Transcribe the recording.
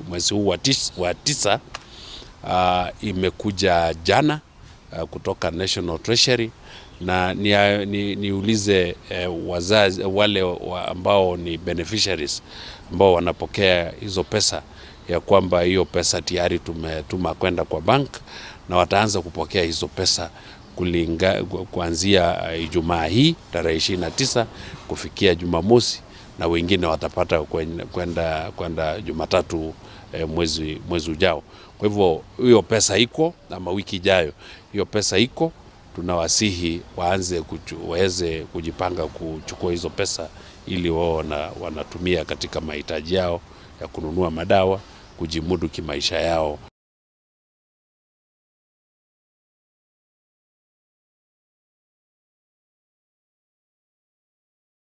Mwezi huu wa tisa imekuja jana kutoka National Treasury na niulize wazazi wale ambao ni beneficiaries ambao wanapokea hizo pesa ya kwamba hiyo pesa tayari tumetuma kwenda kwa bank na wataanza kupokea hizo pesa kuanzia Ijumaa hii tarehe 29 kufikia Jumamosi, na wengine watapata kwenda Jumatatu mwezi ujao. Kwa hivyo hiyo pesa iko, ama wiki ijayo hiyo pesa iko. Tunawasihi waweze kujipanga kuchukua hizo pesa ili wao wanatumia katika mahitaji yao ya kununua madawa, kujimudu kimaisha yao.